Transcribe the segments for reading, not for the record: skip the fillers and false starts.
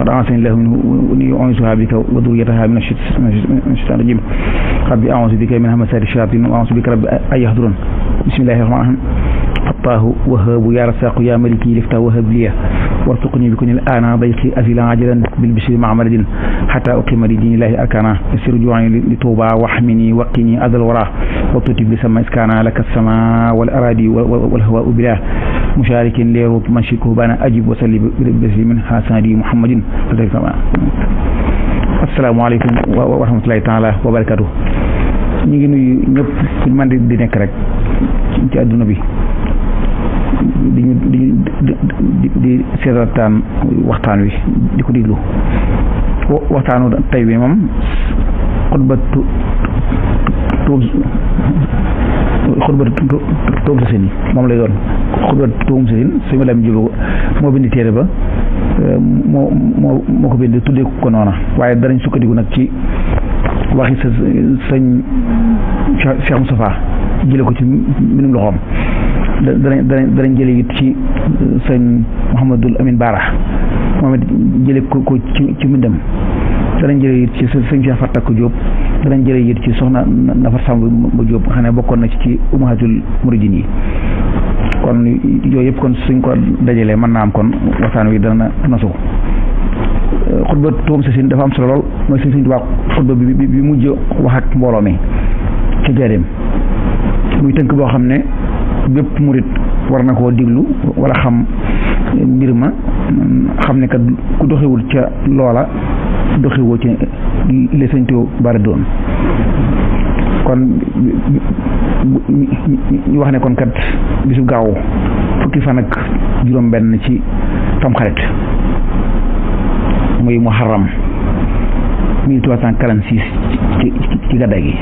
qad a'aazani llaahu minhu wa u'iizuhaa bika wa dhurriyyatahaa mina ash-shaytaani rajiim rabbi a'uuzu bika min hamazaati shayaatiin wa a'uuzu bika rabbi an yahduruun bismillaahi rahmaani rahiim fattaahu wahhaabu yaa rasaaqu yaa maliki liftah wahhab liya warzuqnii bikuni al-aana dayqi azilan ajilan bil bishri ma'a madadin hattaa uqiima li diinillaahi arkaana yassir juu'i li tuubaa wahmini waqini adal waraa wa tutib li sama iskaana laka as-samaa wal araadi wal hawaa'u bilaa musharikin leeru man shirkuhu bana ajib wa salli bi min hasadi muhammadin asalaamaaleykum wa rahmatulahi taala wa barakatuh ñu ngi nuyu ñëpp fu ñu mën di nekk rek ci adduna bi di seetaan waxtaan wi di ko diglu waxtaanu tey bi moom xutbatu tuum sa seen moom lay doon xutbatu tuum sa seen suñu lam jibo moo bindi téere ba moo ko bind tuddee ko noona waaye danañ sukkandiku nag ci waxi sa sëñ Cheikh Moustapha jële ko ci mbindum loxoom danañ jële it ci sëñ Mouhamadul Amin Baara moom it jële ko ci mbindam danañ jële it ci sëñ Cheikh Fatak Diop danañ jële it ci soxna Nafar Samb ba Diop xam ne bokkoon na ci Ummahatul Muridin yi kon yooyu yëpp kon suñ ko dajalee mën naa am kon waxtaan wi dana nasu xutba tuum sa sin dafa am solo lool mooy suñ tubaab xutba bi mujj wax ak mbooloo mi ci jaareem muy tënk boo xam ne bépp murit war na koo diglu wala xam mbir ma xam ne kat ku doxewul ca loola doxewoo ci li sëñ Tuubaa doon kon ñu wax ne kon kat bisu gaaw fukki fan ak juróom benn ci tamxarit muy muharram 1346 ci gàddaay gi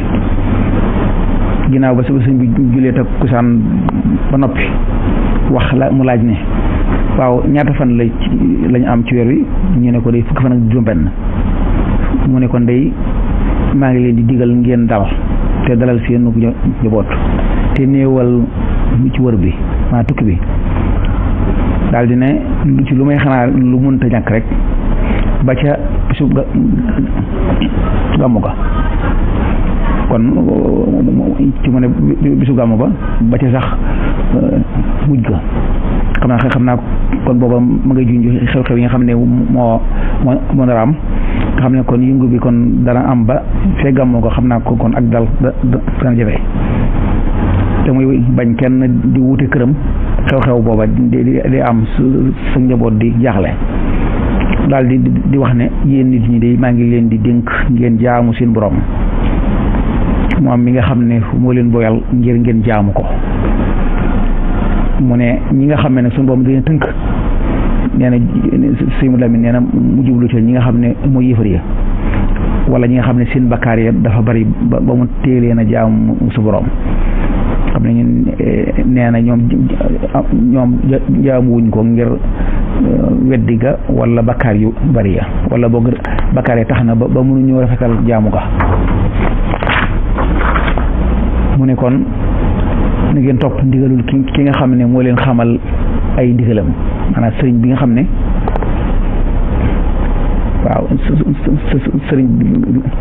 ginnaaw ba sëñ bi julee takkusaan ba noppi wax la mu laaj ne waaw ñaata fan lañu am ci weer wi ñu ne ko day fukki fan ak juróom benn mu ne kon day maa ngi leen di digal ngeen dal te dalal seen njaboot te néewal ci wër bi maa tukki bi daal di ne ci lu may xanaa lu mënta ñàkk rek ba ca bisu gàmmu ga kon ci mu ne bisu gàmmu ga ba ca sax mujj ga xam naa kon booba ma ngay junj xew-xew yi nga xam ne moo nar a am nga xam ne kon yëngu bi kon dana am ba fee gàmmoo ko xam naa ko kon ak dal dana jafe te muy bañ kenn di wute këram xew-xew booba di am sa njaboot di jaaxle daal di wax ne yéen nit ñi de maa ngi leen di dénk ngeen jaamu seen borom moom mi nga xam ne moo leen boyal ngir ngeen jaamu ko mu ne ñi nga xam ne nag suñu borom dañu tënk nee na Sëñ Lamin nee na mu jublu ci ñi nga xam ne mooy yëfar ya wala ñi nga xam ne seen bakkaar ya dafa bari ba mu téelee na jaamu su borom xam ne nee na ñoom jaamuwuñ ko ngir weddi ga wala bakkaar yu bari ya wala boog bakkaar ya tax na ba mënuñu rafetal jaamu ga mu ne kon na ngeen topp ndigalul ki nga xam ne moo leen xamal ay ndigalam maanaam sëriñ bi nga xam ne waaw sëriñ bi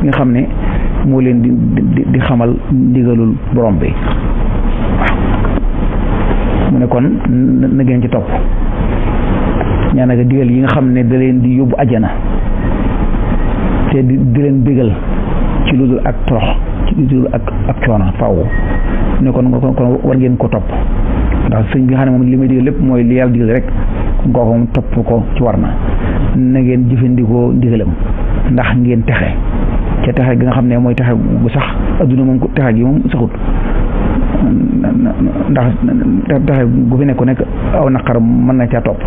nga xam ne moo leen di xamal ndigalul borom bi waaw mu ne kon na ngeen ci topp ñaanaka digal yi nga xam ne da leen di yóbbu ajjana te di leen bégal ci lu dul ak torox ci lu dul ak coono faaw ne kon war ngeen ko topp ndax sëñ bi nga xam ne moom li may digal lépp mooy li yàlla digal rek kooku moom topp ko ci war na ngeen jëfandikoo ndigalam ndax ngeen texe ca texe gi nga xam ne mooy texe bu sax adduna moom texe gi moom saxut ndax texe gu fi nekk ku nekk aw naqar mën na caa topp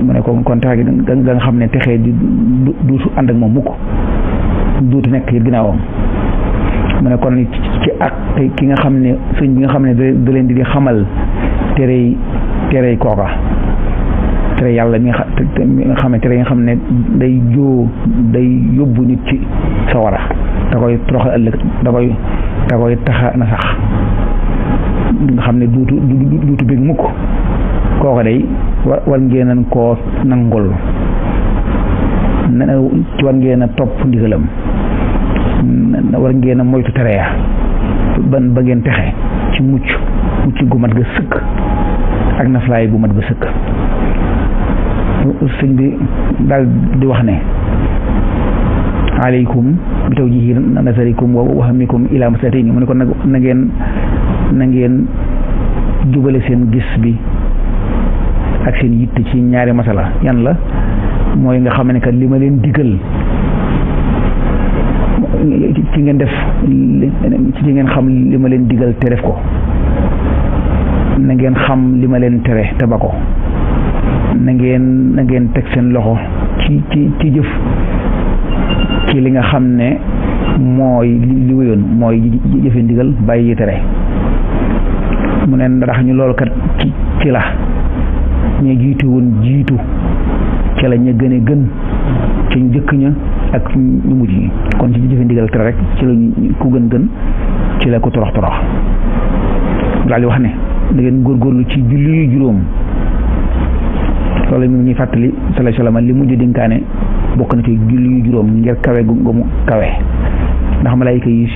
mu ne kon texe gi nga xam ne texe di duutu ànd ak moom mukk duutu nekk it ginnaawam mu ne kon ci ak ki nga xam ne sëñ bi nga xam ne da leen di xamal terey kooka tere yàlla mi nga xam ne tere yi nga xam ne day yóbbu nit ci sawara da koy toroxal ëllëg da koy taxa na sax nga xam ne duutu bég mukk kooka day war ngeenan koo nangul ci war ngeen a topp ndigalam war ngeen a moytu tere ya ba ngeen texe ci mucc gu mat ga sëkk ak naflaay bu mat ga sëkk. sëñ bi daal di wax ne aleykum bi tawjihi nasarikum wa wahamikum ila masalatayni mu ne kon nag na ngeen jubale seen gis bi ak seen yitte ci ñaari masala yan la mooy nga xam ne kat li ma leen digal ci ngeen def ci ngeen xam li ma leen digal te def ko na ngeen xam li ma leen tere te ba ko na ngeen teg seen loxo ci jëf ci li nga xam ne mooy li wéyoon mooy jëfe ndigal bàyyi tere mu ne ndax ñu loolu kat ci la ñu jiitu woon jiitu ci la ñu gën a gën ci ñu jëkk ña ak ñu mujj ñi kon ci jëfe ndigal tere rek ci la ku gën ci la ko torox daal di wax ne da ngeen góorgóorlu ci julli yu juróom loolu mi ñuy fàttali sallallahu alayhi wa sallam li mujj dénkaane bokk na ci julli yu juróom ngir kawe gu mu kawe ndax malayka yi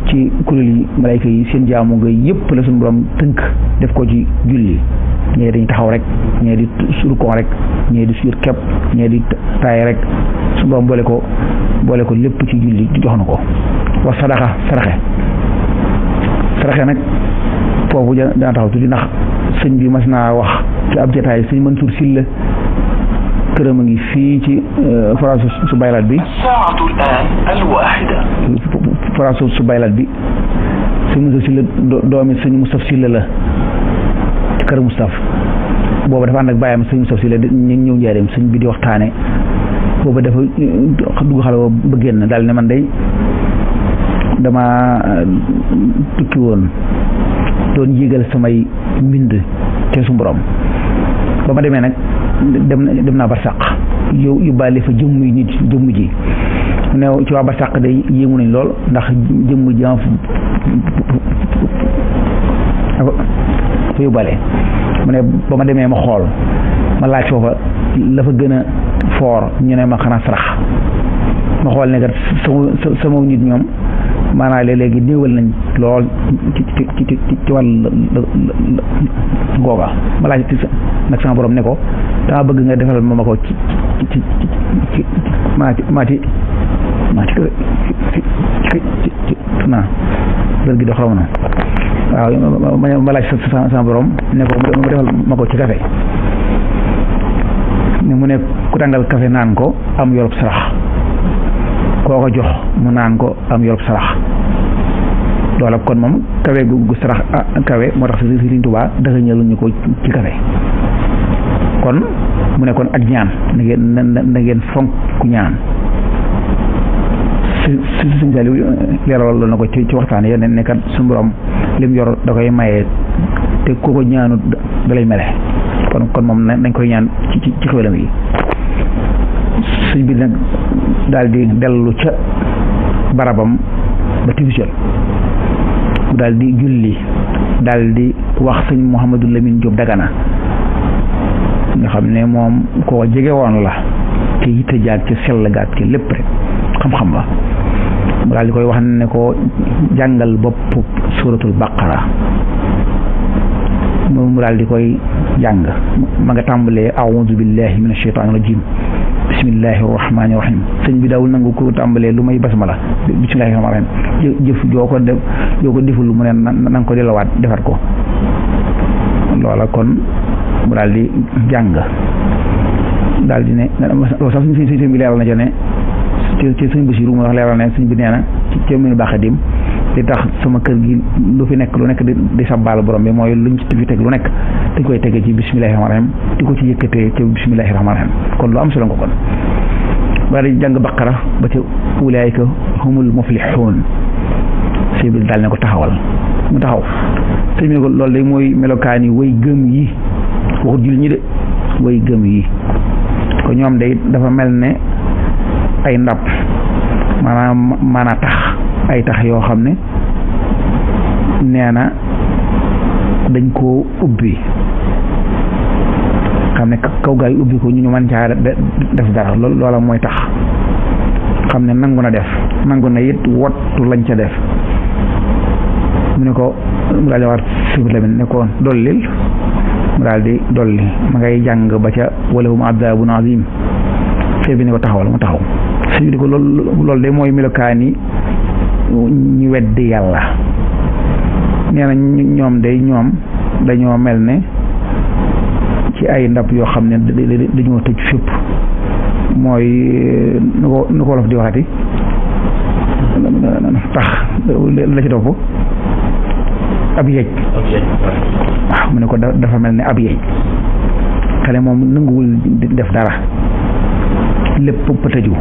ci kuréel yi malayka yi seen jaamu nga yëpp la suñu borom tënk def ko ci julli ñee dañuy taxaw rek ñee di surkon rek ñee di suur kepp ñee di taay rek suñu borom boole ko lépp ci julli jox na ko wax saraxe nag foofu dana taxaw tuddi ndax sëñ bi mas naa wax ci ab jotaay sëñ Mansour Sylla këram a ngi fii ci forage su baylaat bi forage su baylaat bi sëñ Mansour Sylla doomi sëñ Moustapha Sylla la ci kër Moustapha booba dafa ànd ak bàyyam sëñ Moustapha Sylla ñu ñëw njaareem sëñ bi di waxtaane booba dafa dugg xale ba génn daal ne man day dama tukki woon doon yégal samay mbind te su borom ba ma demee nag dem naa barsàq yóbbaale fa jëmm ji mu ne ci waa barsàq day yéemu nañ lool ndax jëmm ji fa yóbbaale mu ne ba ma demee ma xool ma laaj foofa la fa gën a foor ñu ne ma xanaa sarax ma xool ne kat sama nit ñoom maanaam léegi néewal nañ lool ci wàll googa ma laaj nag sama borom ne ko dama bëgg nga defal ma ko ci naa bër gi dox raw na waaw ma laaj sama borom ne ko mu defal ma ko ci café mu ne ku tàngal café naan ko am yorub sarax koo ko jox mu naan ko am yorub sarax loola kon moom kawe gu sarax kawe moo tax Sëriñ Tuubaa dëxëñal ñu ko ci kawe kon mu ne kon ak ñaan na ngeen fonk ku ñaan Sëriñ Saliou leeral na ko ci waxtaan yi ne kat suñu borom lim yor da koy maye te ku ko ñaanu da lay mele kon moom nañ koy ñaan ci xéwalam yi sëñ bi nag daal di dellu ca barabam ba tivisel mu daal di julli daal di wax sëñ Mouhamadou Lamine Diop Dagana nga xam ne moom koo jege woon la te yitte jaag ci sell gaag ci lépp rek xam-xam ba mu daal di koy wax ne ko jàngal bopp suratul baqara mu daal di koy jàng ma nga tàmbalee a'udhu billahi minash shaitanir rajim bismillahi rahmani rahim sëñ bi daawul nangu ko tàmbalee lu may basmala bismillahi rahmani rahim jëf joo ko deful mu ne na nga ko delawaat defar ko loola kon mu daal di jàng daal di ne loolu sax sëñ bi leeral na ca ne ci sëñ Basiru mu wax leeral ne sëñ bi nee na ci munu baaxadim li tax sama kër gi lu fi nekk lu nekk di sabbaal borom bi mooy luñ ci fi teg lu nekk dañ koy tege ci bismillahi rahmaani rahim di ko ci yëkkatee ci bismillahi rahmaani rahim kon lu am solo nga kon ba di jàng baqara ba ca ulaayika humul muflixuun sëñ bi daal ne ko taxawal mu taxaw sëñ bi ne ko loolu day mooy melokaan yi way gëm yi waxut jullit ñi de way gëm yi ko ñoom day dafa mel ne ay ndab maanaam maanaa tax ay tax yoo xam ne nee na dañ koo ubbi xam ne kaw gaa yi ubbi ko ñu mën caa def dara loola mooy tax xam ne nangu na def nangu na it wattu lañ ca def mu ne ko mu daal di war sibir lamin ne ko dollil mu daal di dolli ma ngay jàng ba ca walahum adabun azim xëy bi ne ko taxawal mu taxaw sëñ bi di ko loolu de mooy melokaani ñu weddi yàlla nee na ñoom dañoo mel ne ci ay ndab yoo xam ne dañoo tëj fépp mooy nu ko wolof di waxati tax la ci topp ab yeej waaw mu ne ko dafa mel ne ab yeej xale moom nanguwul def dara lépp tëju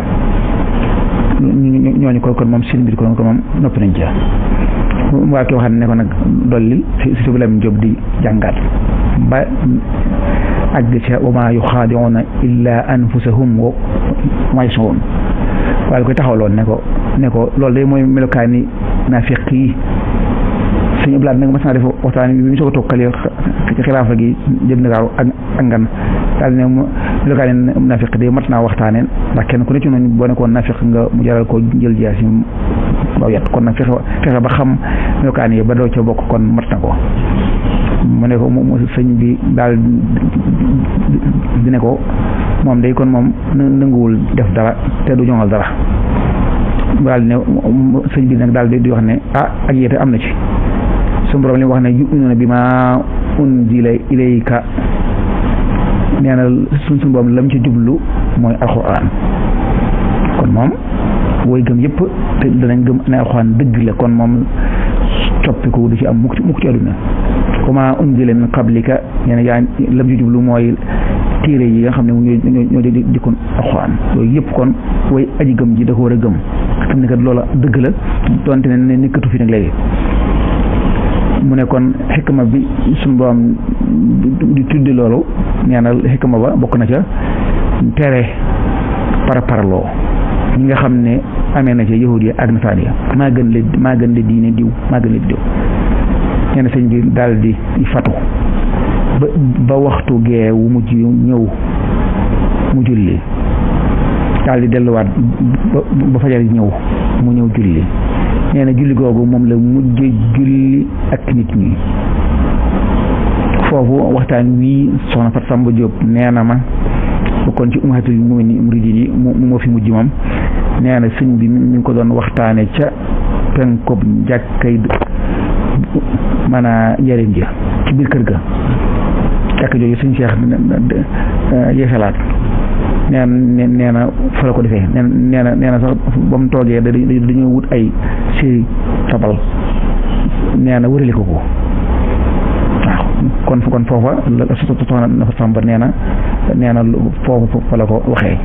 ñooñu kon moom seen mbir kon moom noppi nañ ca waa ki waxaat ne ko nag dollil si subi Lamin Jóob di jàngaat ba àgg ca wa maa yuxaadi'uuna illaa anfusahum wa maa yash'uruun waaye koy taxawloon ne ko loolu day mooy melokaani naafiq yi suñu ëblaat nag mas naa def waxtaan bi mu soog a toog xilaafa gi jëm Ndakaaru ak ngan daal ne melokaani naafiq day mat naa waxtaane ndax kenn ku ne ci noonu boo nekkoon naafiq nga mu jaral ko jël jaasi baw yat kon nag fexe ba xam melokaan yi ba doo ca bokk kon mat na ko mu ne ko sëñ bi daal di ne ko moom day kon moom nanguwul def dara te du ñoŋal dara daal ne sëñ bi nag daal di wax ne ak yéete am na ci suñu borom li mu wax ne yu'minuuna bimaa unzila ilayka nee na suñu borom lam ci jublu mooy alxuraan kon moom woy gëm yëpp te danañ gëm ne alxuraan dëgg la kon moom coppiku du ci am mukk ci àdduna wa unzila min qablika nee na yaa lam ci jublu mooy téere yi nga xam ne ñoo dikkoon alxuraan yooyu yëpp kon woy aji gëm ji da ko war a gëm xam ne kat loola dëgg la doonte ne nekkatu fi nag léegi mu ne kon xikma bi suñu borom di tuddi loolu nee na xikma ba bokk na ca tere parparloo ñi nga xam ne amee na ca yahud yi ak nasaan yi maa gën le diine diw maa gën le diw nee na sëñ bi daal di fatu ba waxtu gee wu mujj ñëw mu julli daal di delluwaat ba fajar ñëw mu ñëw julli nee na julli googu moom la mujj julli ak nit ñi foofu waxtaan wii soxna Fat Samba Diop nee na ma kon ci ummatul muridin yi moo fi mujj moom nee na sëñ bi mi ngi ko doon waxtaane ca penkob jàkkay maanaam njëriñ ja ci biir kër ga jàkk jooju sëñ Cheikh yeesalaat nee na fa la ko defee nee na sax ba mu toogee dañoo wut ay séri tabal nee na wërale ko waaw kon foofa la soxna na fa Samba nee na foofu fa la ko waxee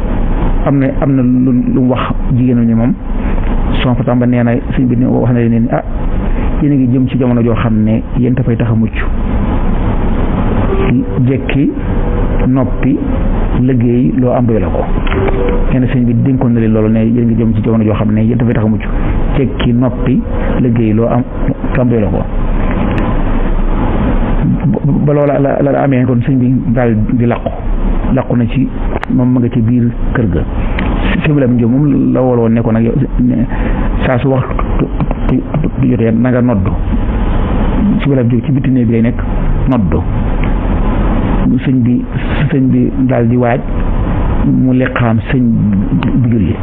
am na lu mu wax jigéen ñi moom soxna fa Samba nee na sëñ bi wax na leen yéen a ngi jëm ci jamono joo xam ne yéen dafay tax a mucc jekki noppi liggéey loo am doy la ko nee na sëñ bi dénkoon na leen loolu ne yéen ngi jëm ci jamono joo xam ne yéen dafay tax a mucc jekki noppi liggéey loo am doy la ko ba loola la amee kon sëñ bi daal di làqu na ci moom ma nga ci biir kër ga sëñ Lamin Jóob moom la woloon ne ko nag saa su waxtu du jotee na nga noddu sëñ Lamin Jóob ci bitti néeg bi lay nekk noddu sëñ bi daal di waaj mu liqaam sëñ bi julli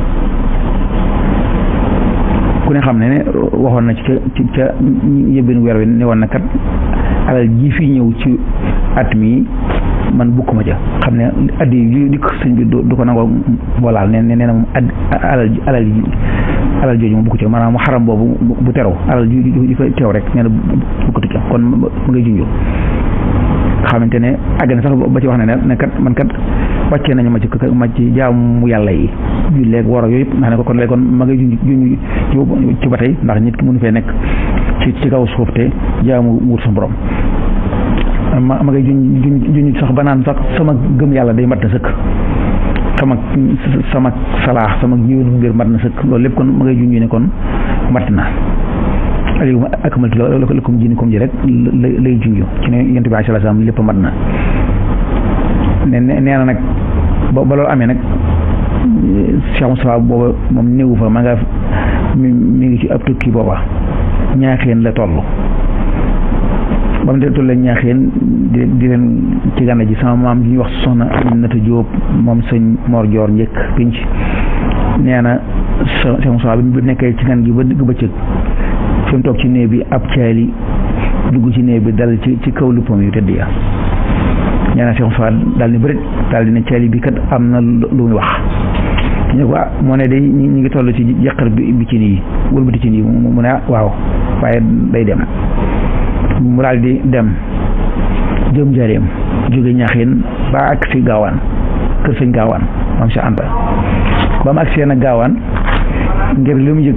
ku ne xam ne waxoon na ci ca yëbbin weer wi ne woon na kat alal ji fi ñëw ci at mi man bukkuma ja xam ne addi yi dikk sëñ bi du ko nangoo boolaal nee na moom alal jooju moom bukku ca maanaam mu xaram boobu bu terew alal ji fa teew rek nee na bukkatu ca kon mu ngay junju xamante ne àgg na sax ba ci wax ne kat man kat wàccee nañu ma ci jaamu yàlla yi julleeg woro yooyu yëpp ndax ne ko kon léegi kon ma ngay junj ci ba tey ndax nit ki mënu fee nekk ci kaw suuf te jaamu wut sa borom ma ngay junj sax ba naan sax sama gëm yàlla day mat na sëkk sama salaax sama yiwén mbir mat na sëkk loolu lépp kon ma ngay junj ne kon mat na alyawma akmaltu lakum diinakum ji rek lay junj ci ne yonent bi sallallahu alayhi wasallam lépp mat na nee na nag ba loolu amee nag Cheikh Moustapha booba moom néewu fa ma nga mi ngi ci ab tukki booba ñaaxeen la toll ba mu de toll ñaaxeen di leen ci gànna ji sama maam ji ñuy wax soxna Aminata Jóob moom sëñ Mor Joor njëkk pinc nee na Cheikh Moustapha bi nekkee ci gan gi ba digg bëccëg fi mu toog ci néeg bi ab caali dugg ci néeg bi dal ci kaw luppam yu tëdd ya nee na Cheikh Moustapha daal ni bërit daal di ne caali bi kat am na lu muy wax ñu ko moo ne day ñu ngi toll ci jàqar bi ci nii wëlbati ci nii mu ne waaw waaye day dem mu daal di dem jëm Njaaréem jóge Ñaaxeen ba ak si Gaawaan kër sëñ Gaawaan maam Cheikh Anta ba mu agsee nag Gaawaan ngir li mu yëg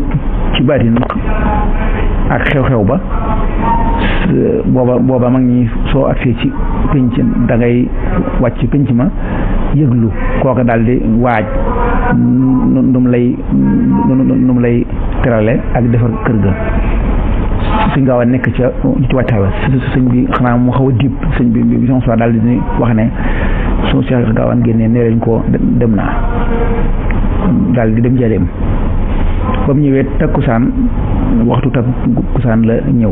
ci baatin ak xew-xew ba booba mag ñi soo agsee ci pénc da ngay wàcc pénc ma yëglu kooka daal di waaj nu mu lay terale ak defar kër ga sëñ Gaawaan nekk ca ci wàccaay wa sëñ bi xanaa mu xaw a diib sëñ bi sama soxla daal di wax ne su Cheikh Gaawaan génnee nee lañ ko dem naa daal di dem Njaaréem ba mu ñëwee takkusaan waxtu takkusaan la ñëw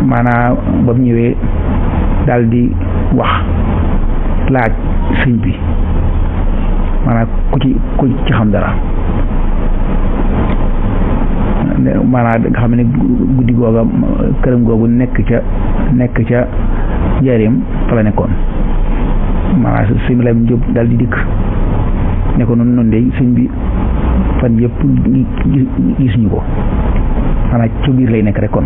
maanaam ba mu ñëwee daal di wax laaj sëñ bi maanaam ku ci xam dara maanaam nga xam ne guddi googa këram googu nekk ca Njaaréem fa la nekkoon maanaam sëñ Lamin Jóob daal di dikk ne ko noonu de sëñ bi fan yëpp gisuñu ko maanaam ci biir lay nekk rek kon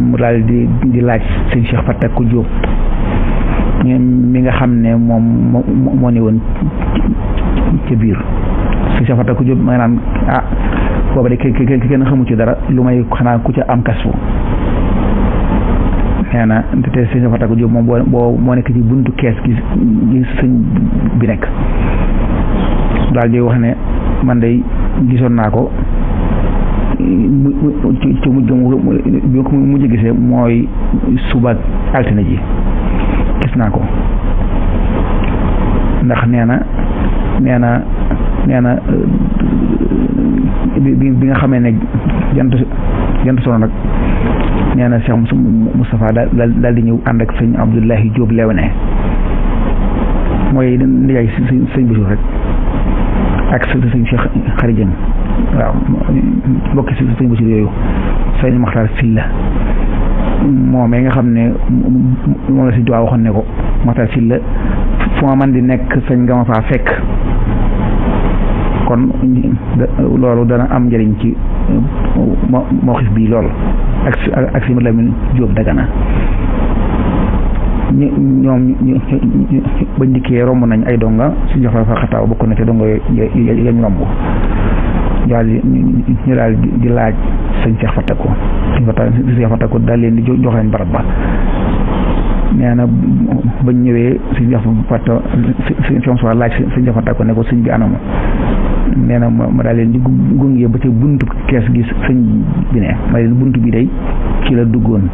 mu daal di laaj sëñ Cheikh Fatak Jóob mi nga xam ne moom moo ne woon ca biir sëñ Cheikh Fatak Jóob ma naan booba de kenn xamu ci dara lu may xanaa ku ca am kasfu nee na te sëñ Fatak Jóob moom moo nekk ci buntu kees gi sëñ bi nekk daal di wax ne man day gisoon naa ko ci mujj gisee mooy suba altine ji gis naa ko ndax nee na bi nga xamee ne jant sono nag nee na Cheikh Moustapha daal di ñëw ànd ak sëñ Abdoulahi Jóob Léone mooy ndiyaay sëñ Basiru rek ak sëñ Cheikh Xari Jëng waaw mbokki si sëñ Basiru yooyu sëñ Maxtaar Silla moom nga xam ne moom la si duwaa waxoon ne ko Maxtaar Silla fu ma man di nekk sëñ nga ma faa fekk kon loolu dana am njëriñ ci moo xif bii lool ak si Lamin Jóob Dagana ñoom bañ dikkee romb nañ ay donga si jox fa xataaw bokk na te donga yañ romb ñu daal di laaj sëñ Cheikh Fatako daal leen di jox leen barab ba nee na bañ ñëwee sëñ Cheikh Fatako laaj sëñ Cheikh Fatako ne ko sëñ bi anamu nee na ma daal leen di gunge ba ca buntu kees gi sëñ bi ne ma leen buntu bi day ci la duggoon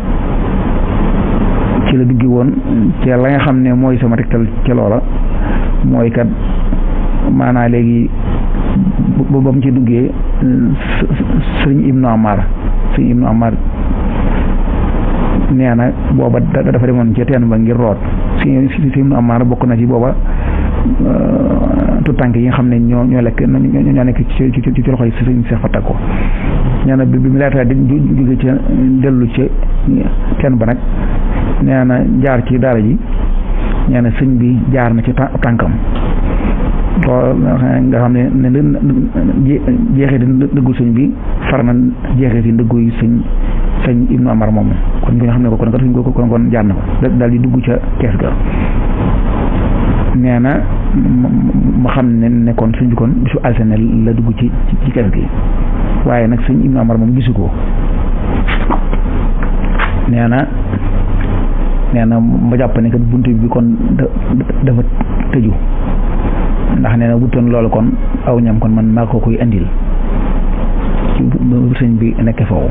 ci la duggi woon ci la nga xam ne mooy sama tegtal ci loola mooy kat maanaa léegi ba mu ci duggee sëñ Ibnu Amar nee na booba dafa demoon ca teen ba ngir root sëñ Ibnu Amar bokk na ci booba tànk yi nga xam ne ñoo lekk ñoo nekk ci loxo yi sëñ Cheikh Fatako nee na bi mu laataa di jóge ca dellu ca teen ba nag nee na jaar ci daara ji nee na sëñ bi jaar na ci tànkam nga xam ne jeexee di dëggul sëñ bi far na jeexee ci ndëggu sëñ Ibnu Amar moomu kon nga xam ne ko kon jaar na ko daal di dugg ca kees ga nee na ma xam ne kon sëñ bi kon bisu altine la dugg ci kees gi waaye nag sëñ Ibnu Amar moom gisu ko nee na ma jàpp ne kat buntu bi kon dafa tëju ndax nee na wutoon loolu kon aw ñam kon man maa ko koy andil ci sëñ bi nekk foofu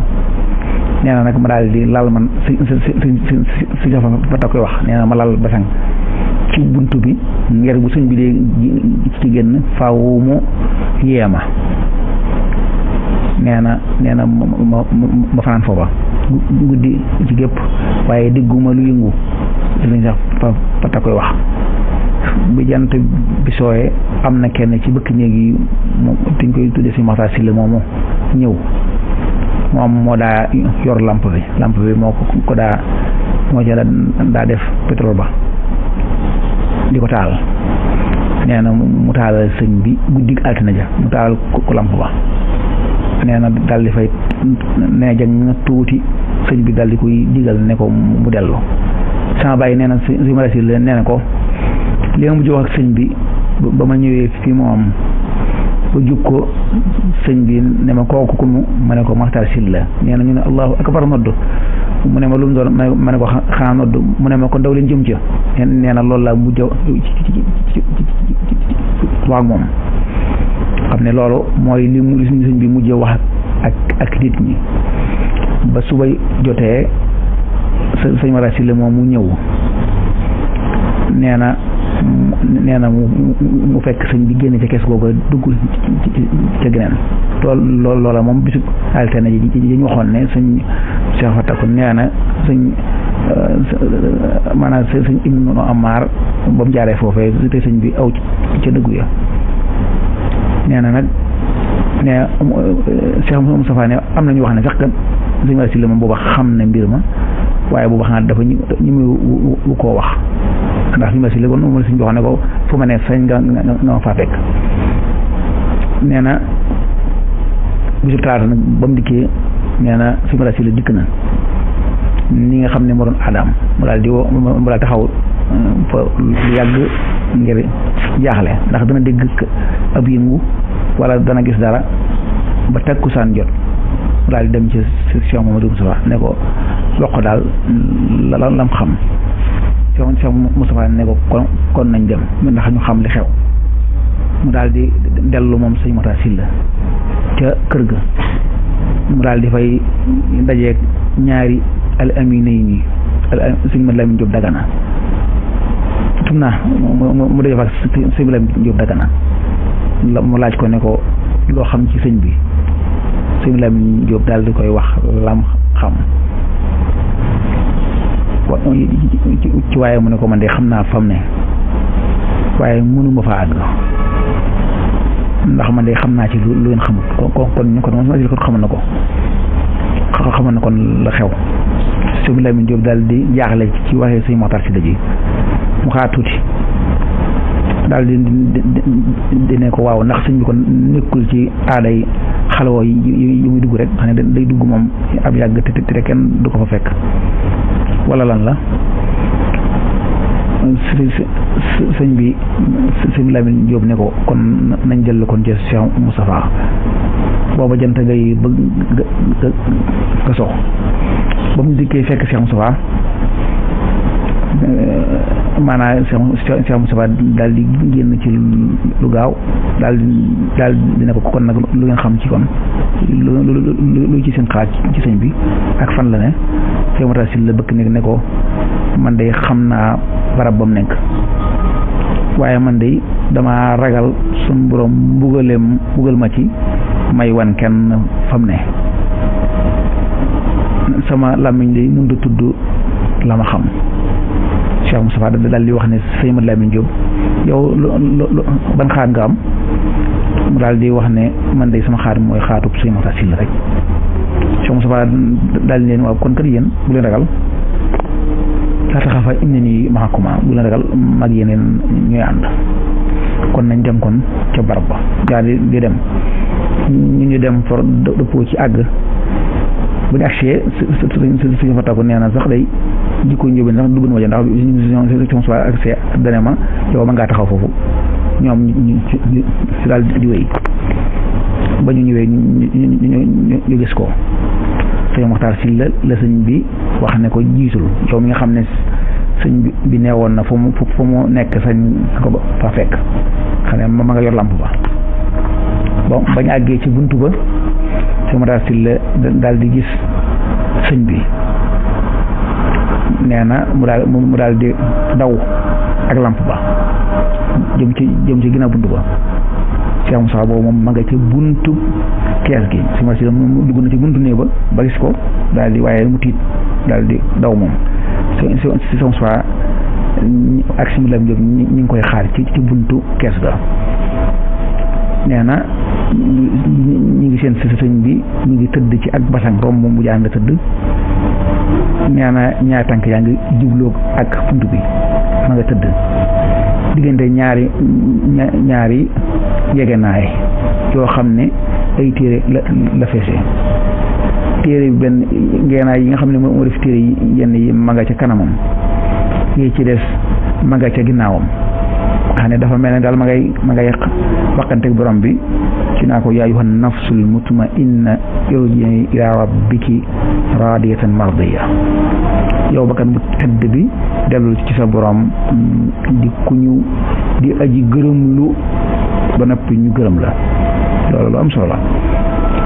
nee na nag ma daal di lal man si fa ta koy wax nee na ma lal basang ci buntu bi ngir bu sëñ bi dee ci génn faaw mu yeema nee na ma fanaan foofa guddi ci gépp waaye digguma lu yëngu sëñ sax fa ta koy wax bi jant bi sooyee am na kenn ci bëkk néeg yi moom dañ koy tuddee si Maxtaar Sylla moomu ñëw moom moo daa yor lampe bi moo ko moo ca daa def pétrole ba di ko taal nee na mu taalal sëñ bi guddi altine ja mu taalal ko lampe ba nee na daal di fay nee jang tuuti sëñ bi daal di koy digal ne ko mu dellu sama bàyyi nee na si Maxtaar Sylla nee na ko li nga mujj wax ak sëñ bi ba ma ñëwee fi moom ba jub ko sëñ bi ne ma kooku ku ma ne ko Maxtaar Sylla nee na ñu ne allahu akbar nodd mu ne ma lu mu doon ma ne ko xanaa nodd mu ne ma ko daw leen jëm ca nee na loolu laa mujj wax moom xam ne loolu mooy li sëñ bi mujj wax ak nit ñi ba suba jotee sëñ Maxtaar Sylla moom mu ñëw nee na mu fekk sëñ bi génn ca kees googu dugg ca geneen loola moom bisu altine ji ñu waxoon ne sëñ Cheikh Fataku nee na maanaam sëñ Ibnu Amar ba mu jaaree foofee te sëñ bi aw ca dëggu ya nee na nag ne Cheikh Moustapha ne am nañu wax ne sax kan sëñ Maxtaar Sylla moom booba xam ne mbir ma waaye booba xanaa dafa ñu mu koo wax ndax sëñ Maxtaar Sylla kon moom la sëñ bi wax ne ko fu ma ne sañ nga ma faa fekk nee na bisu talaata nag ba mu dikkee nee na sëñ Maxtaar Sylla dikk na ni nga xam ne moo doon aadaam mu daal di woo mu daal taxaw fa lu yàgg ngir jaaxle ndax dana dégg ab yëngu wala dana gis dara ba takkusaan jot mu daal di dem ci Cheikh Mamadou Moustapha ne ko wax ko daal lam xam Cheikh Moustapha ne ko kon nañ dem ndax ñu xam li xew mu daal di dellu moom sëñ Maxtaar Sylla ca kër ga mu daal di fay dajeeg ñaari al aminayni sëñ Mad Lamin Jóob Dagana tum naa mu daje fa sëñ Mad Lamin Jóob Dagana mu laaj ko ne ko loo xam ci sëñ bi sëñ Mad Lamin Jóob daal di koy wax lam xam ci waaye mu ne ko man de xam naa fam ne waaye mënuma fa àgg ndax man de xam naa ci lu ngeen xamut kon ñu ko xamal na ko xamal na kon la xew sëñ Lamin Jóob daal di jaaxle ci waxee sëñ Maxtaar Sylla ji mu xaar tuuti daal di ne ko waaw ndax sëñ bi kon nekkul ci aaday xalwa yi muy dugg rek xam ne day dugg moom ab yàgg te kenn du ko fa fekk wala lan la sëñ bi sëñ Lamin Jóob ne ko kon nañ jël kon ci Cheikh Moustapha booba jant ngay bëgg nga sox ba mu dikkee fekk Cheikh Moustapha maanaam Cheikh Moustapha daal di génn ci lu gaaw daal di ne ko kon nag lu ngeen xam ci kon lu ci seen xalaat ci sëñ bi ak fan la ne Cheikh Maxtaar Sylla bëkk ne ko man de xam naa barab ba mu nekk waaye man de dama ragal suñ borom mbugal ma ci may wan kenn fam ne sama làmmiñ li mënut a tudd la ma xam Cheikh Moustapha daal di wax ne sëñ Mad Lamin Jóob yow ban xaar nga am mu daal di wax ne man de sama xaar mooy xaatub sëñ Maxtaar Sylla rek Cheikh Moustapha daal di leen waaw kon kat yéen bu leen ragal laa taxafa innanii ma'akumaa bu leen ragal mag yeneen ñooy ànd kon nañ dem kon ca barab ba daal di dem ñu dem for dëppoo ci àgg bu ñu agsee suñu fa tàggu nee na sax day jikko njóobeen sax dugg na ma ndax suñu soit agsee dane ma yow ma ngaa taxaw foofu ñoom ñu si daal di wéy ba ñu ñëwee ñu gis ko sëñ Maxtaar Sylla la sëñ bi wax ne ko jiitul yow mi nga xam ne sëñ bi neewoon na fu mu nekk sañ ko fa fekk xam ne ma nga yor làmp ba bon bañ àggee ci buntu ba sëñ Maxtaar Sylla daal di gis sëñ bi nee na mu daal di daw ak lamp ba jëm ci ginnaaw buntu ba Cheikh Moussa boobu moom ma nga ca buntu kees gi su ma si dugg na ci buntu néeg ba gis ko daal di waaye mu tiit daal di daw moom si Moussa ak si Lam Diop ñi ngi koy xaar ci buntu kees ga nee na ñi ngi seen si sëñ bi ñu ngi tëdd ci ak basang romb mu jàng tëdd nee na ñaari tànk yaa ngi jubloo ak buntu bi ma nga tëdd diggante ñaari ngegenaay yoo xam ne ay téere la feese téere benn ngeenaay yi nga xam ne moo def téere yi yenn yi ma nga ca kanamam yi ci des ma nga ca ginnaawam xam ne dafa mel ne daal ma ngay waxanteeg borom bi ci naa ko yaa ayyuhan nafsul mutma'inna irji'i ila rabbiki radiyatan mardiya yow bakkan bu tedd bi dellu ci sa borom di aji gërëm lu ba noppi ñu gërëm la loolu lu am solo la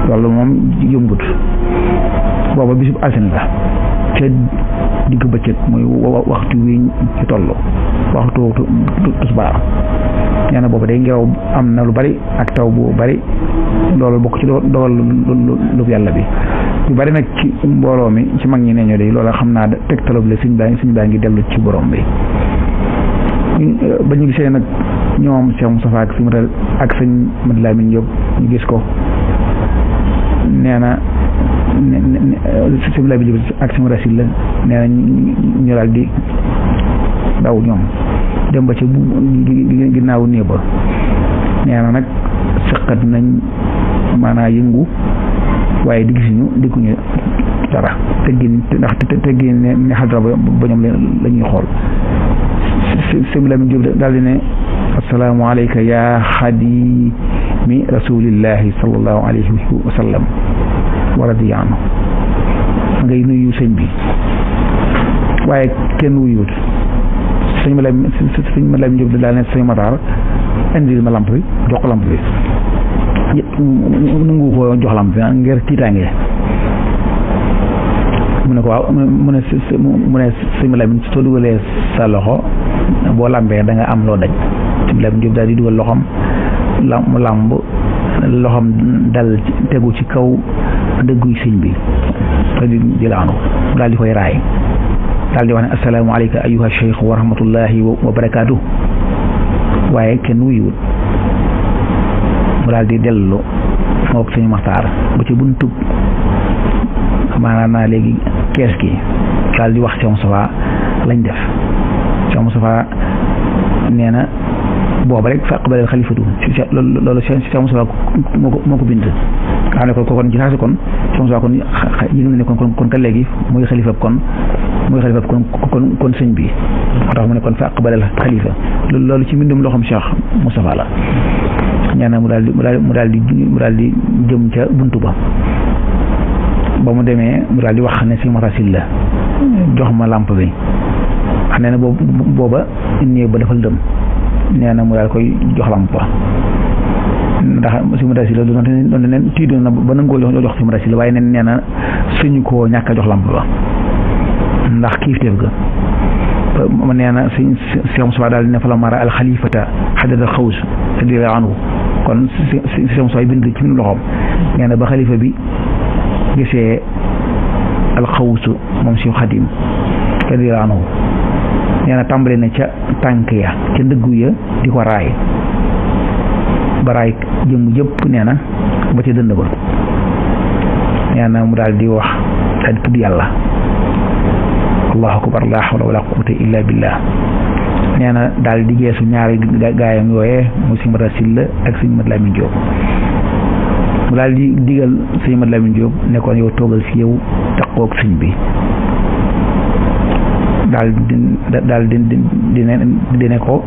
loolu moom yombut booba bisub altine la ca digg bëccëg mooy waxtu wi ci tollu waxtu tisbaar nee na booba day ngelaw am na lu bari ak taw bu bari loolu bokk ci dogal lu yàlla bi yu bari nag ci mbooloo mi ci mag ñi nee ñoo de loolu xam naa tegtaloo la suñ baa ngi dellu ci borom bi ba ñu gisee nag ñoom Cheikh Moustapha ak sëñ Mad Lamin Diop ñu gis ko nee na sëñ Lamin Diop ak sëñ Rasil la nee na ñu daal di daw ñoom dem ba ci ginnaaw néeg ba nee na nag sëqat nañ maanaa yëngu waaye digguñu dara teggin ne xadra ba ñoom la ñuy xool sëñ Lamin Diop daal di ne assalaamu alayka ya xadimi rasulillahi sallallahu alayhi wa sallam wa radiya anhu ngay nuyu sëñ bi waaye kenn wuyuwut sëñ Lamin Diop daal ne sëñ Matar indil ma lamp bi jox ko lamp bi nangu ko jox lamp bi ngir tiitaange mu ne ko waaw mu ne sëñ Lamin soo dugalee sa loxo boo lambee da nga am loo daj sëñ Lamin Diop daal di dugal loxoom mu lamb loxoom dal tegu ci kaw dëgguy sëñ bi di laanu daal di koy raay daal di wax ne assalaamu alayka ayyuha cheikh wa rahmatullahi wa barakaatu waaye kenn wuyuwut mu daal di dellu mook sëñ Maxtaar ba ci buntu maanaam naa léegi kees gi daal di wax Cheikh Moustapha lañ def Cheikh Moustapha nee na booba rek fa aqbalal xalifatu loolu Cheikh Moustapha moo ko bind xam ne ko kon ci saasi kon Cheikh Moustapha kon yëg na ne kon ka léegi mooy xalifab kon sëñ bi moo tax mu ne kon fa aqbalal xalifa loolu ci mbindum loxoom Cheikh Moustapha la ñaana mu daal di jëm ca buntu ba mu demee mu daal di wax ne si matasil la jox ma lamp bi xam ne booba néeg ba dafa lëndëm nee na mu daal koy jox lamp ba ndax si matasil la doon ne tiidoon na ba nangoo jox si matasil la waaye nee na suñu koo ñàkk a jox lamp ba ndax kiifteef ga nee na si Cheikh Moustapha daal ne fa la mara al xalifata xadada xaws radiyallahu anhu kon si Cheikh Moustapha bind ci loxoom nee na ba xalifa bi gisee alxawsu moom si xadim radiyallahu anhu nee na tàmbale na ca tànk ya ca ndëggu ya di ko raay ba raay jëmm yëpp nee na ba ca dënd ba nee na mu daal di wax daal di tudd yàlla allahu akbar la hawla wala quwwata illa billah nee na daal di geesu ñaari gaayam yooyee mu si Mata Silla ak sëñ Mad Lamin Diop mu daal di digal sëñ Mad Lamin Diop nekkoon yow toogal fi yow taqoog sëñ bi daal di ne ko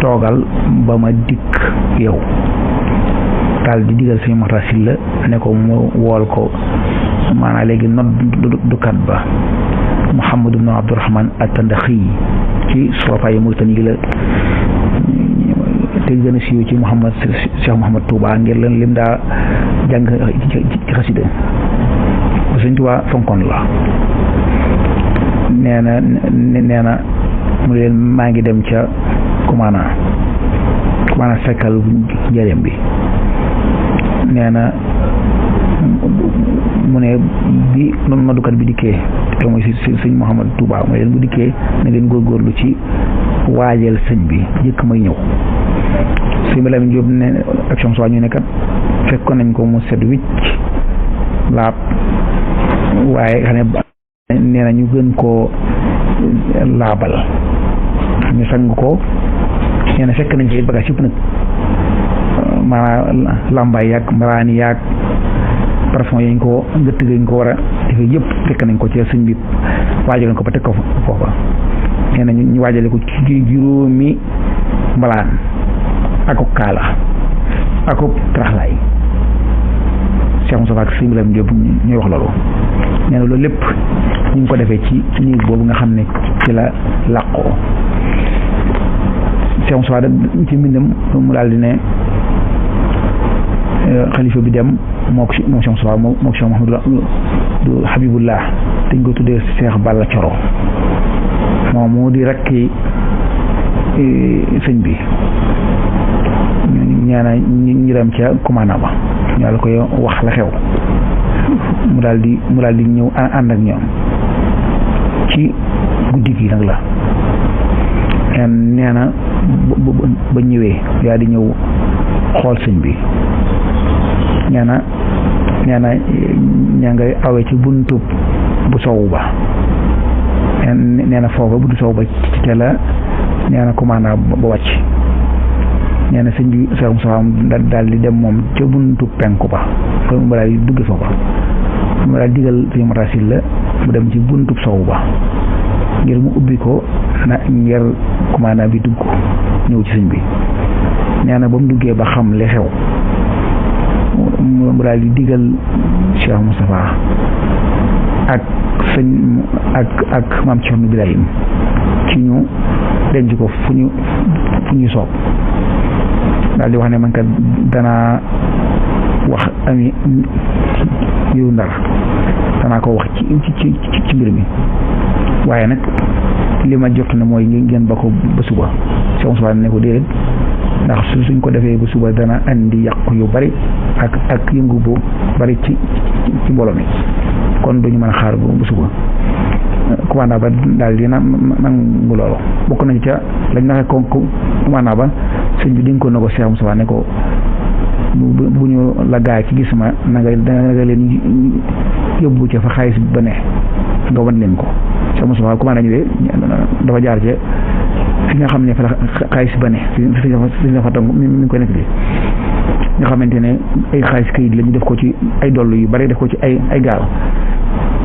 toogal ba ma dikk yow daal di digal sëñ Mata Silla ne ko mu wool ko maanaam léegi noddukat ba Muhammad ibn Abdurrahman at-Tandaxi ci soofa yi Mauritanie gi la te gën a siiw ci Cheikh Mouhamad Touba ngir leen lim daa jàng ci xasida Sëñ Tuubaa fonkoon la. nee na mu leen maa ngi dem ca kumaana sekkal njëriñ bi. nee na mu ne bi noddukat bi dikkee te mooy si sëñ Mouhamadou Touba mu leen bu dikkee na ngeen góorgóorlu ci waajal sëñ bi jëkk may ñëw. sëñ bi Lamin Jóob ne ak som ñu ne kat fekkoon nañ ko mu set wicc laab waaye xam ne nee na ñu gën koo laabal ñu sang ko. nee na fekk nañ ci bagage yëpp nag maanaam lambaay yaag mbaraani yaag parfum yañ ko gëtt gañ ko war a defee yëpp fekk nañ ko ci sëñ bi waajal ko ba teg ko foofa. nee na ñu waajale ko ci juróomi mbalaan ako kaala ako taraxlaay. Cheikh Moustapha ak sëñ Lamin Jóob ñuy wax loolu. nee na loolu lépp ñu ngi ko defee ci néeg boobu nga xam ne ci la làqoo. Cheikh Moustapha ci mbindam mu daal di ne xalifa bi dem mook Cheikh Moustapha mook Cheikh Mouhamadou Habibullah dañ ko tuddee Cheikh Balla Coro moom moo di rakki sëñ bi. ñaana ñu dem ca commandant ba ñu la koy wax la xew mu daal di ñëw ànd ak ñoom ci guddi gi nag la. nee na ba ñëwee yaa di ñëw xool sëñ bi. nee na ñaa ngay awee ci buntu bu sowu ba. nee na foofa buntu sowu ba ci la nee na commandant ba wàcc. nee na sëñ bi Cheikh Moustapha daal di dem moom ca buntu penku ba fa mu daal di dugge foofa mu daal digal sëñ Matasil la mu dem ci buntu sowu ba ngir mu ubbi ko na ngir commandant bi dugg ñëw ci sëñ bi. nee na ba mu duggee ba xam li xew mu daal di digal Cheikh Moustapha ak sëñ ak maam Cerno Birahim ci ñu denc ko fu ñu soob. daal di wax ne man kat danaa wax ami yu Ndar danaa ko wax ci mbir mi waaye nag li ma jot ne mooy ngeen ba ko ba suba. Cheikh Moustapha ne ko déedéet ndax suñ ko defee ba suba dana andi yàqu yu bari ak yëngu bu bari ci mbooloo mi kon duñu mën a xaar ba suba. commandant ba daal di nangu loolu bokk nañ ca lañ naxe ko commandant ba sëñ bi dénkoon na ko Cheikh Moustapha ne ko bu ñu la gaay ci gis ma na nga leen yóbbu ca fa xaalis ba ne nga wan leen ko. Cheikh Moustapha commandant ñëwee dafa jaar ca fi nga xam ne fa la xaalis ba ne fi la fa tong mi ngi koy nekk bi nga xamante ne ay xaalis kayit la ñu def ko ci ay doll yu bari def ko ci ay gaal.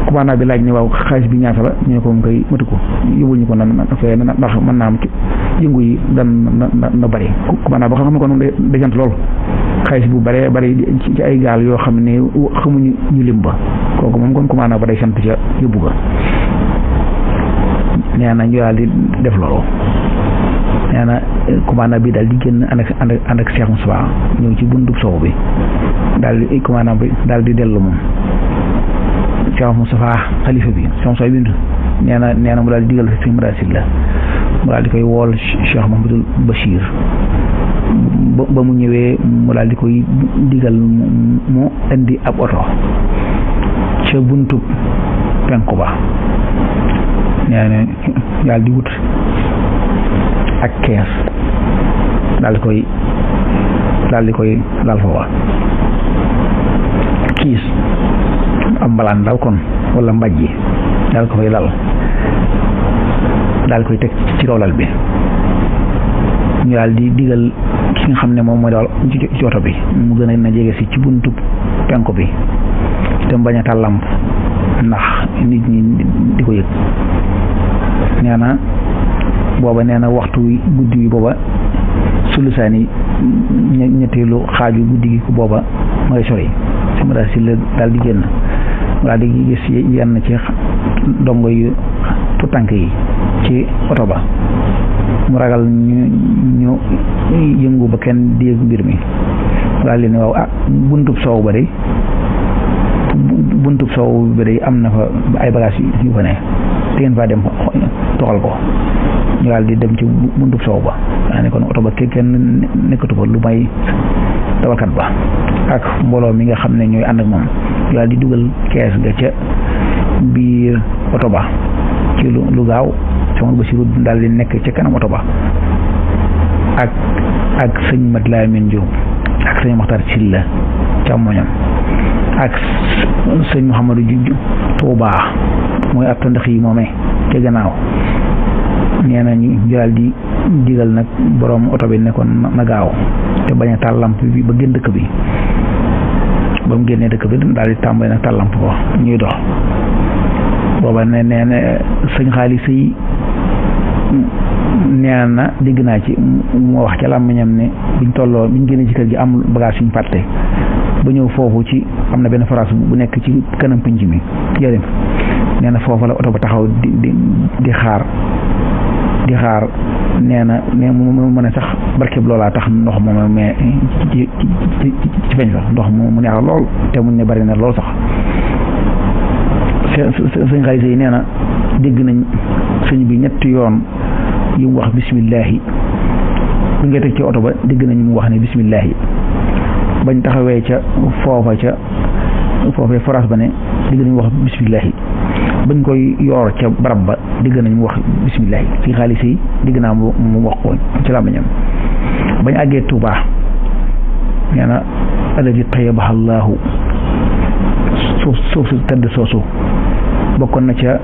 commandant bi laaj ne waaw xaalis bi ñaata la ñu ne ko moom koy matu ko yóbbul ñu ko ndax mën naa am ci yëngu yi na bari. commandant ba xam ne kon day jant lool xaalis bu bari bari ci ay gaal yoo xam ne xamuñu ñu lim ba kooku moom kon commandant ba day sant ca yóbbu ga. nee na ñu daal di def loolu. nee na commandant bi daal di génn ànd ak Cheikh Moustapha ñëw ci buntu sow bi daal di commandant bi daal di dellu moom. Cheikh Moustapha xalifa bi Cheikh Moustapha bindu nee na mu daal di digal si Matasil la mu daal di koy wool Cheikh Mouhamadou Bachir ba mu ñëwee mu daal di koy digal mu indi ab oto ca buntu penku ba. nee na daal di wut ak kees daal di koy laal fa waa kiis am mbalaan daal kon wala mbajji daal ko fay lal daal koy teg ci kaw lal bi. ñu daal di digal ki nga xam ne moom mooy daal ci oto bi mu gën a na jege si ci buntu penku bi te bañ a taal làmp ndax nit ñi di ko yëg. nee na booba nee na waxtu guddi gi booba sulusaani ñetteelu xaaju guddi gi ko booba ma ngay sori. si ma daal di génn daal di gis yenn ci dongo yu tànk yi ci oto ba mu ragal ñu yëngu ba kenn di yëg mbir mi daal di ne waaw buntub soow ba de buntub soow bi day am na fa ay bagages yu fa ne te ngeen faa dem toxal ko ñu daal di dem ci buntub soow ba daa ne kon oto ba kenn nekkatu fa lu may dawalkat ba ak mbooloo mi nga xam ne ñooy ànd ak moom ñu daal di dugal kees ga ca biir oto ba ci lu gaaw sama Basiru daal di nekk ca kanam oto ba ak sëñ Mat Lamin Jóob ak sëñ Maxtar Silla càmmoñam ak sëñ Mouhamadou Touba mooy ab tandax yi moomee ca gannaaw nee na ñu daal di digal nag borom oto bi nekkoon na gaaw te bañ a taal lamp bi ba génn dëkk bi ba mu génnee dëkk bi daal di tàmbali nag taal lamp ko ñuy dox booba nee na sëñ xaalis yi nee na dégg naa ci mu wax ca làmmiñam ne biñ génnee ci kër gi am bagage yuñ fàtte ba ñëw foofu ci am na benn phrase bu nekk ci kanam pinc mi jërim nee na foofu la oto ba taxaw di xaar nee na mu mën a sax barkeb loolaa tax ndox moom mais ci feeñ sax ndox mu neex lool te muñ ne bari na lool sax sëñ xaalis yi nee na dégg nañ sëñ bi ñetti yoon yu mu wax bismillahi bu nga teg ci oto ba dégg nañ mu wax ne bismillahi bañ taxawee ca foofee forage ba ne dégg nañ mu wax bismillahi bañ koy yoor ca barab ba dégg nañ mu wax bismillahi ci xaalis yi dégg naa mu wax ko ci làmmiñam bañ àggee Tuubaa nee na alladi tayyabaha Allahu suuf su tëdd soosu bokkoon na ca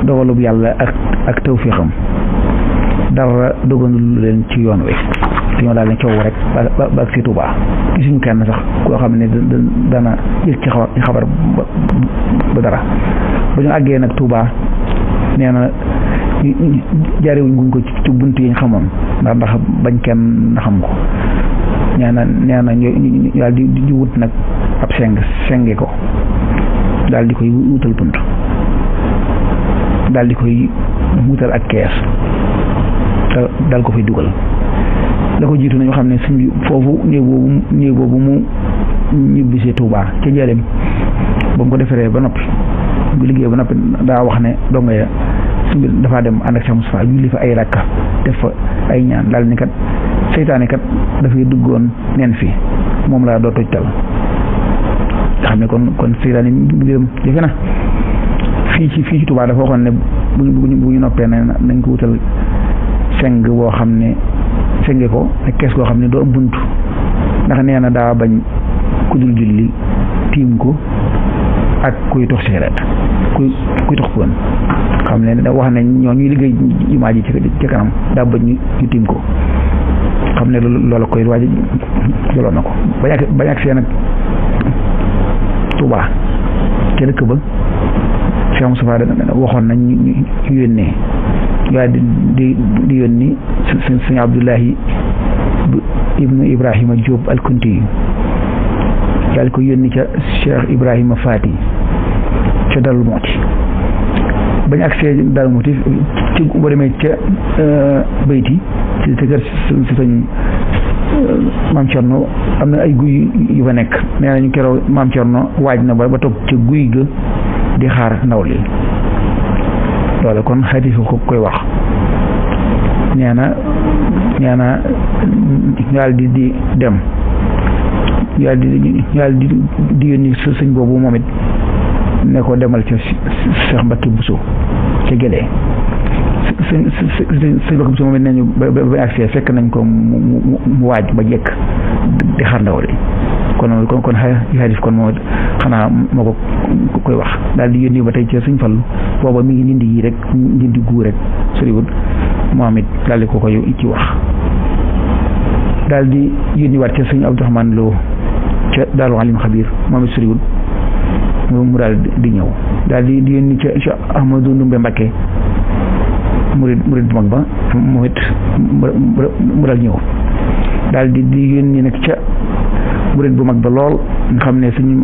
dogalub yàlla ak tawfiixam dara doganul leen ci yoon wi dañoo daal ne coow rek ba ak si Tuubaa gisuñu kenn sax koo xam ne dana yëg ci xabar ba dara ba ñu àggee nag Tuubaa nee na jaarewuñ guñ ko ci bunt yi ñu xamoon ndax bañ kenn xam ko nee na ñu daal di wut nag ab senge ko daal di koy wutal bunt daal di koy wutal ak kees daal ko fay dugal la ko jiitu nañu xam ne suñ foofu néeg boobu mu ñibbisee Tuubaa ca njëriñ ba mu ko defaree ba noppi bu liggéey ba noppi daa wax ne donga ya suñ bi dafaa dem ànd ak Cheikh Moustapha julli fa ay rakka def fa ay ñaan daal ni kat seytaane kat dafay duggoon neen fi moom laa doo tojtal nga xam ne kon seytaane mbiram jafe na fii ci Tuubaa dafa waxoon ne bu ñu noppee nañ ko wutal seng boo xam ne senge ko ak kees goo xam ne doo am bunt ndax nee na daa bañ ku dul julli tiim ko ak kuy tox cigarette kuy tox poon xam ne da wax ne ñoo ñuy liggéey jumaa ji ci kanam daa bañ ñu tiim ko xam ne loola koy waaj joloon na ko bañ ak seen ak Tuubaa ca dëkk ba Cheikh Moustapha waxoon nañ ñu yónnee waaye di yónni sëñ Abdullahi ibnu Ibrahima Diop al-Kunti yi yàlla ko yónni ca Cheikh Ibrahima Fati ca Darou Mouhty bañ agsee Darou Mouhty ci boo demee ca bayti ci kër si sëñ Maam Cerno am na ay guy yu fa nekk nee nañu keroog Maam Cerno waaj na ba toog ca guy ga di xaar ndaw li loolu kon xadiis ko koy wax nee na yàlla di dem yàlla di yónni sëñ boobu moom it ne ko demal ca Cheikh Mbacke Bousso ca Gédé sëñ Mbacke Bousso moom it nañu ba agsee fekk nañ ko mu waaj ba jekk di xaar ndaw li kon xadis kon moo xanaa moo ko koy wax daal di yónni ba tey ca Sëñ Fallu booba mi ngi ndindi yi rek ndindi gu rek soriwul moom it daal di ko koy ci wax daal di yónni waat ca Sëñ Abdourahmane Lo ca Daaru Alim Xabir moom it soriwul mu daal di ñëw daal di yónni ca Ahmadou Ndumbe Mbakke murid bu mag ba moom it mu daal ñëw daal di yónni nag ca murid bu mag ba lool nga xam ne sëñ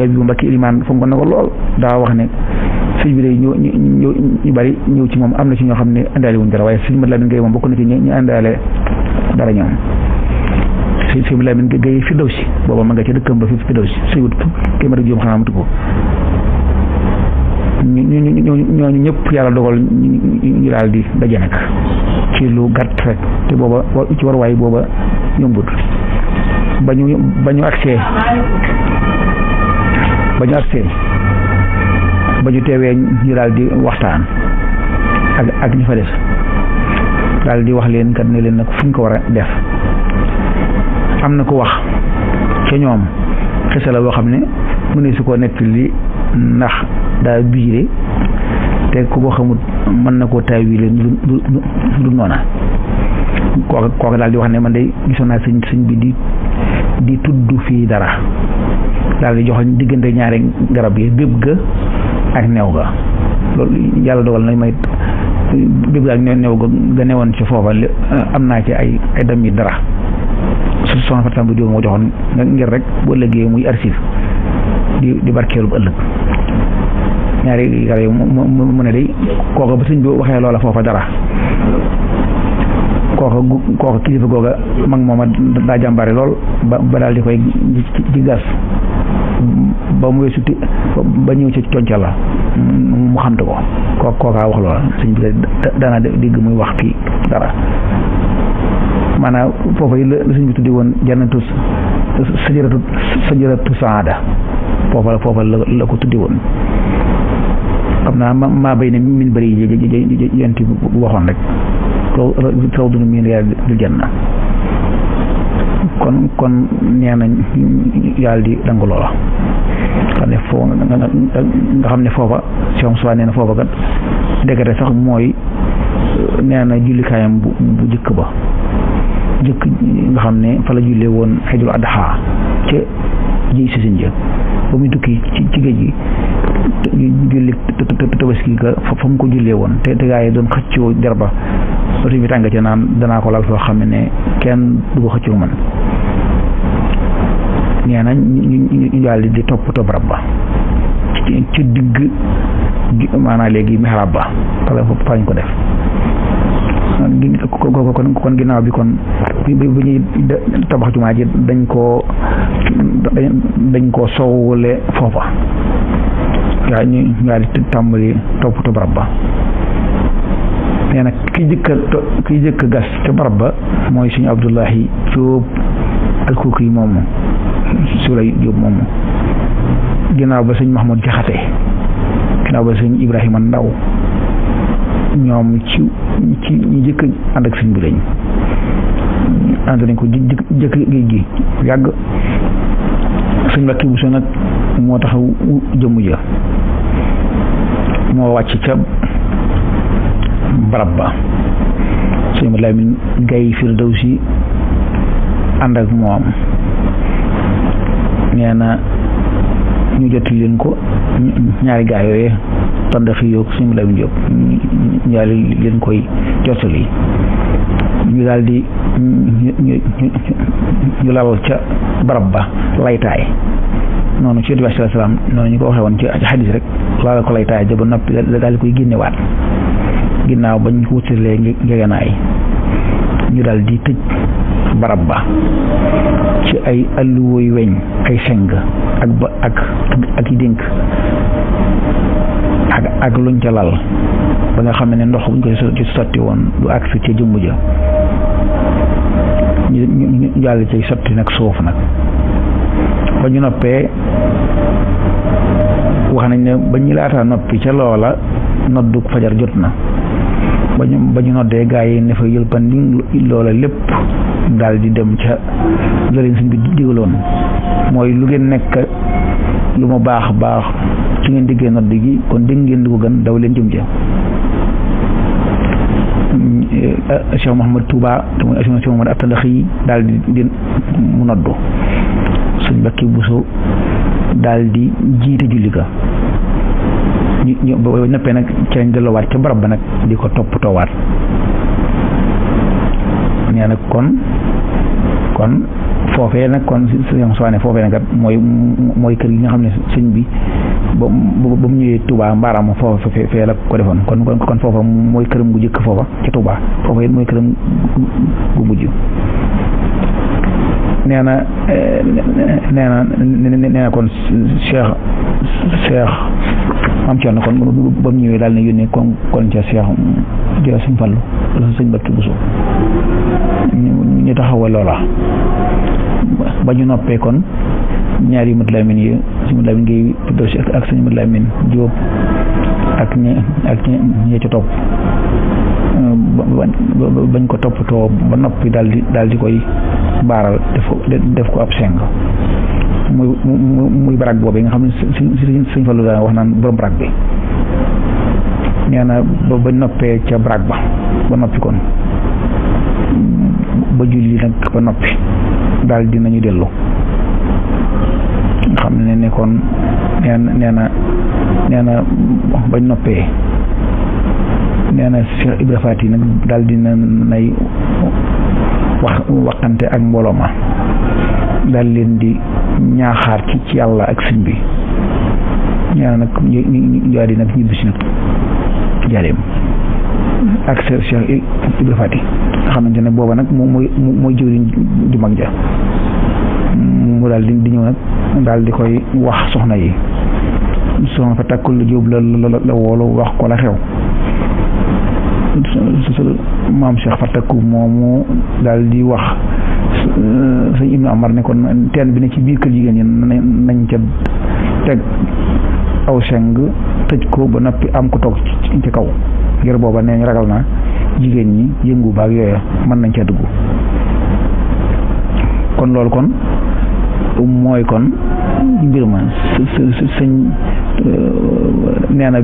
bi bu Mbàkke Ilimaan fonk na ko lool daa wax ne sëñ bi day ñu bari ñëw ci moom am na ci ñoo xam ne indaale wuñ dara waaye sëñ Mat Lamin Gay moom bokk na ci ñu indaale dara ñoom sëñ bi Lamin Gay Firdawsi booba ma nga ca dëkkam ba fi Firdawsi sëyut téeméer ak juróom xanaa matu ko ñooñu ñëpp yàlla dogal ñu daal di daje nag ci lu gàtt rek te booba ci waruwaay booba yombut ba ñu agsee ba ñu teewee ñu daal di waxtaan ak ñi fa des daal di wax leen kat ne leen nag fu ñu ko war a def am na ko wax ca ñoom xisa la boo xam ne mu ne su ko nettali ndax daa biire te ku ko xamut mën na koo taawile du noona kooka daal di wax ne man de gisoon naa sëñ bi di tudd fii dara daal di joxoñ diggante ñaari garab yi béb ga ak new ga loolu yàlla dogal na may béb ga ak new ga newoon ci foofa am naa ci ay dam yi dara su soxna Fatou Samba Diop moo joxoon nga ngir rek bu ëllëgee muy archive di barkeelu bu ëllëg ñaari garab yi mu ne day kooka ba sëñ bi waxee loola foofa dara kooka kilifa googa mag mooma daa jàmbaare lool ba daal di koy ci gas ba mu weesuti ba ñëw ci conca la mu xamte ko kookaa wax loola sëñ bi daana dégg muy wax fii dara maanaam foofa yi la sëñ bi tuddi woon jannatu sajaratu saada foofa la ko tuddi woon xam naa maa bay ne min bëri yi yenti bu waxoon rek rawdun min riyaadil janna kon nee nañ yàlla di dangu loola xam ne foo nga xam ne foofa Cheikh Moussa nee na foofa kat ndekete sax mooy nee na jullikaayam bu jëkk ba jëkk nga xam ne fa la jullee woon xijul adha ca jiy sisin jë ba muy tukki ci géej gi julli tabaski ga fa mu ko jullee woon te gaa yi doon xëccoo derba ba suñu tàng ca naan danaa ko lal foo xam ne kenn du ko xëccoo man nee na ñu daal di toppatoo barab ba ci digg maanaam léegi mihrab ba fa lañ ko def kon ginnaaw bi kon bi ñuy tabax jumaa ji dañ koo sowle foofa yaa ñu daal di tàmbali toppatoo barab ba nee na ki jëkk gas ca barab ba mooy suñu Abdullahi Jóob alkuuki yi moomu Sulay Jóob moomu ginnaaw ba sëñ Mahmoud Jaxate ginnaaw ba sëñ Ibrahima Ndaw ñoom ci ñi jëkk ànd ak sëñ bi lañ ànd nañ ko jëkk géej gi yàgg sëñ Mbàkke Buso nag moo taxaw jëmm ja moo wàcc ca barab ba sëñ Lamin Gay Firdawsi ànd ak moom nee na ñu jot leen ko ñaari gaa yooyee tàndaxi yoog sëñ Lamin Jóob ñaari leen koy jottali ñu daal di ñu lal ca barab ba laytaay noonu ci Yonent bi sallallahu alayhi wasallam noonu ñu ko waxee woon ci xadis rek laal ko laytaay ja ba noppi daal di koy génnewaat ginnaaw bañ ko wutalee ngegenaay ñu daal di tëj barab ba ci ay alluwooy weñ ay seng ak yi dénk ak luñ ca lal ba nga xam ne ndox buñ ko ci sotti woon du agsi ca jëmm ja ñu jàll ci sotti nag suuf nag ba ñu noppee wax nañ ne ba ñu laataa noppi ca loola noddu fajar jot na ba ñu noddee gaa yi ne fa yëlpandi loola lépp daal di dem ca la leen suñ bi digaloon mooy lu ngeen nekk lu ma baax su ngeen diggee nodd gi kon dégg ngeen di ko gën daw leen jëm ca Cheikh Mouhamad Touba te muy Cheikh Mouhamad At-Tandaxi daal di mu noddu suñ Mbàkke Buso daal di jiite julli ga ñu ba neppee nag ca lañ delloowaat ca barab ba nag di ko toppatoowaat nee nag kon foofee nag kon sëñ Soane foofee nag mooy kër gi nga xam ne sëñ bi ba mu ñëwee Touba mbaaraam foofa fee la ko defoon kon foofa mooy këram gu jëkk foofa ca Touba foofa it mooy këram gu mujj nee na kon Cheikh am Cerno kon ba mu ñëwee daal ne yónnee kon ca Cheikh jëla Sëñ Fallu wala Sëñ Mbàkke Buso ñu taxawal loola ba ñu noppee kon ñaari Mad Lamin yi Sëñ Mad Lamin Géey ak Sëñ Mad Lamin Jóob ak ñi ca topp bañ ko toppatoo ba noppi daal di koy baaral def ko ab seng muy barak boobu nga xam ne Sëñ Fallu daan wax naan borom barak bi nee na ba noppee ca barak ba noppi kon ba julli nag ba noppi daal dinañu dellu nga xam ne kon nee na bañ noppee nee na Cheikh Ibra Faati nag daal dina nay waxante ak mbooloo ma daal leen di ñaaxaar ci yàlla ak sëñ bi ñaana nag ñu daal di nag ñibbisi nag jaareem ak Cheikh Ibra Faati nga xamante ne booba nag mooy jëwriñ ju mag ja mu daal di ñëw nag daal di koy wax soxna yi soxna fa takkul Jóob la woolu wax ko la xew maam Cheikh Fatakku moomu daal di wax sëñ Ibnu Amar ne kon teen bi ne ci biir kër jigéen ñi nañ ca teg aw seng tëj ko ba noppi am ko toog ci kaw ngir booba nee ñu ragal naa jigéen ñi yëngu baag yooya mën nañ ca dugg kon loolu kon mooy kon mbir ma sëñ nee na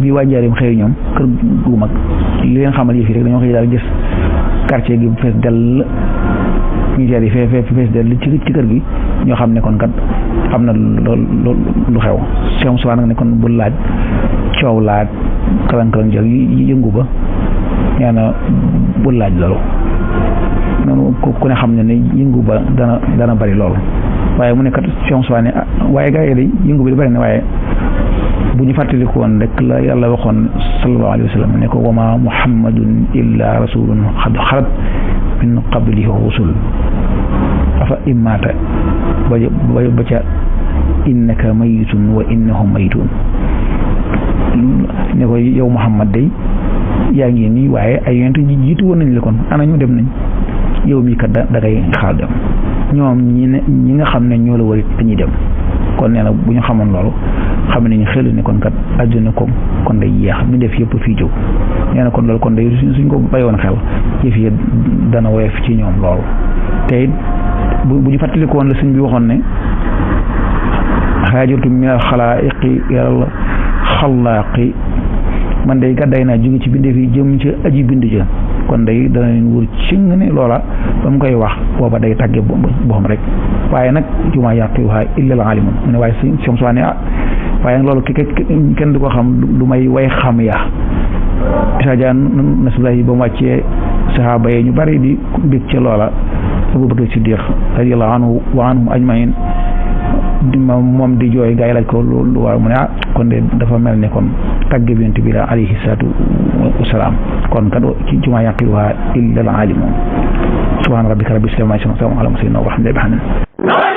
bi waa Njaaréem xëy ñoom kër gu mag li leen xamal yëf yi rek dañoo xëy daal gis quartier gi fees dell militaire yi fees dell ci kër gi ñoo xam ne kon kat am na lu xew Cheikh Moussa nag ne kon bu laaj coow laaj kalan-kalan jël yëngu ba nee na bu laaj loolu noonu ku ne xam ne ne yëngu ba dana bari loolu waaye mu ne kat Cheikh Moussa ne waaye gaa yi day yëngu bi di bari ne waaye bu ñu fàttaliku woon rek la yàlla waxoon sallallahu alayhi wa sallam ne ko wa ma muhammadun illa rasulun xad xalat min qablihi rusul afa immaata ba ca innaka mayitun wa innahum mayitun ne ko yow Muhammad day yaa ngi nii waaye ay yonent jiitu woon nañ la kon ana ñu dem nañ yow mii kat da ngay xaal dem ñoom ñi nga xam ne ñoo la warit dañuy dem kon nee na bu ñu xamoon loolu xam nañu xel ne kon kat àdduna kon day yeex mi def yëpp fii jóg nee na kon loolu kon day suñ ko bayoon xel yëf yi dana woyof ci ñoom loolu te it bu ñu fàttaliku woon la sëñ bi waxoon ne xaajatu minal xalaa'iqi ilal xallaaqi man day gàdday naa jóge ci bindee fi jëm ci aji bind ja kon day dana leen wóor ci nga ne loola ba mu koy wax booba day tàgge boppam rek waaye nag jumaa yaqiwuhaa illal aalimuun mu ne waaye si som soi ne waaye nag loolu kenn du ko xam lu may way xam ya isa jaan nasulahi ba mu wàccee sahaaba yi ñu bari di bég ca loola Abubakar Siddiq radiyallahu anhu wa anhum ajmain moom di jooy gaa yi laaj ko lu war mu ne kon de dafa mel ne kon tàgge bi yonent bi la alayhi salaatu wasalaam kon kat ci jumaa yaqiluhaa illal aalimuun subhaana rabbika rabbil izzati ammaa yasifuun wa salaamun alal mursaliin walhamdulillahi rabbil aalamiin